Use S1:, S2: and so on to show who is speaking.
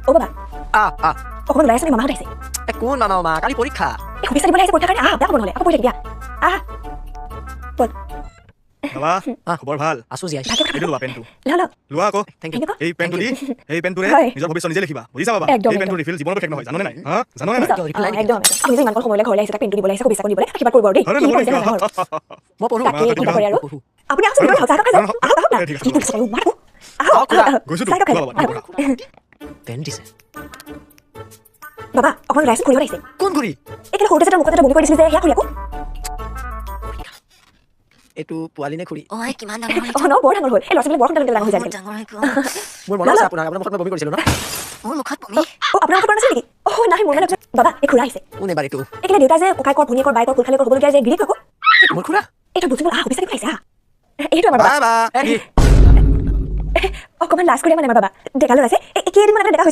S1: অ বাবা,
S2: আহ আহ।
S1: অকণমান ওলাই আছো, মামাহঁত আহিছে।
S2: এ, কোন মামা? মামা, কালি পৰীক্ষা।
S1: এই শুভেচ্ছা দিবলৈ আহিছে পৰীক্ষাৰ কাৰণে। আহ, বেয়া হ'ব নহ'লে। আকৌ পঢ়ি থাকিবি। আহ আহ, ব'ল।
S3: বাবা।
S2: আহ।
S3: খবৰ ভাল?
S2: আছো জীয়াই।
S1: ভালকে কথা।
S3: এইটো লোৱা, পেনটো।
S1: ল ল।
S3: লোৱা আকৌ।
S2: Thank U.
S1: এনেকুৱা।
S3: এই পেনটো দি, এই পেনটোৰে নিজৰ ভৱিষ্যত নিজে লিখিবা, বুজিছা বাবা?
S1: একদম,
S3: এই পেনটো
S1: একদম।
S3: ৰিফিল জীৱনতো শেষ নহয়, জাননে নাই? হা, জাননে নাই?
S1: বুজিছা?
S2: ৰিপ্লাই।
S1: অ, একদম একদম। আপুনি যে ইমানকণ সময়লৈ ঘৰলৈ আহিছে, তাক পেনটো দিবলৈ আহিছে, শুভেচ্ছাকণ দিবলৈ, আশীৰ্বাদ কৰিব আৰু দেই।
S3: আৰে
S1: কি
S3: নহয়,
S1: কৰিছে নাজানো আৰু।
S2: মই পঢ়ো।
S1: তাকে কিবা কৰে আৰু।
S2: পঢ়ো।
S1: আপুনি আহকচোন ভিতৰলৈ আহক, চাহ একাপ খাই যাওক। আহক আহক না।
S3: ঠিক আছে,
S1: কি কৰিছে আৰু, মাত আকৌ। আহক।
S2: আহক, খুৰা।
S1: আহক, আহক।
S3: গৈছোতো।
S1: চাহ একাপ খাই
S3: লোৱা
S1: যাওক।
S3: বাবা, তুমি
S1: আহক।
S3: পঢ়া।
S2: পেন দিছে।
S1: বাবা, অকণমান ওলাই আছো, খুৰীহঁত আহিছে।
S2: কোন খুৰী?
S1: এই কেলে সৰুতে যে তোৰ মুখত এটা বমি কৰি দিছিলি যে, সেয়া খুৰী আকৌ।
S2: এইটো পোৱালি নে খুৰী?
S4: ঐ, কিমান ডাঙৰ হ'ল!
S1: অ ন, বৰ ডাঙৰ হ'ল। এই ল'ৰা ছোৱালী বৰ সোনকালে ডাঙৰ হৈ যায়
S4: বহুত
S1: আজিকালি।
S4: ডাঙৰ হৈ গ'ল।
S2: মোৰ মনত আছে, আপোনাৰ মুখত মই বমি কৰিছিলো ন?
S4: মোৰ মুখত বমি?
S1: অ, আপোনাৰ মুখত পৰা নাছিল নেকি? অ নাই, মোৰ মানে বাবা, এই খুৰা আহিছে।
S2: কোন এবাৰ এইটো?
S1: এই কেলে দেউতা যে ককায়েকৰ, ভনীয়েকৰ, বায়েকৰ, খুলশালীয়েকৰ হ'বলগীয়া যে গিৰিয়েক আকৌ।
S2: এইটো মোৰ খুৰা?
S1: এইটো বুজিব। আহ, শুভেচ্ছা দিব আহিছে। আহ, এইটো আমাৰ বাবা।
S3: বাবা।
S2: এ, কি?
S1: অকণমান লাজ কৰি মানে আমাৰ বাবা ডেকা ল'ৰা আছে। এই কেইদিনমান আগতে ডেকা হৈছে।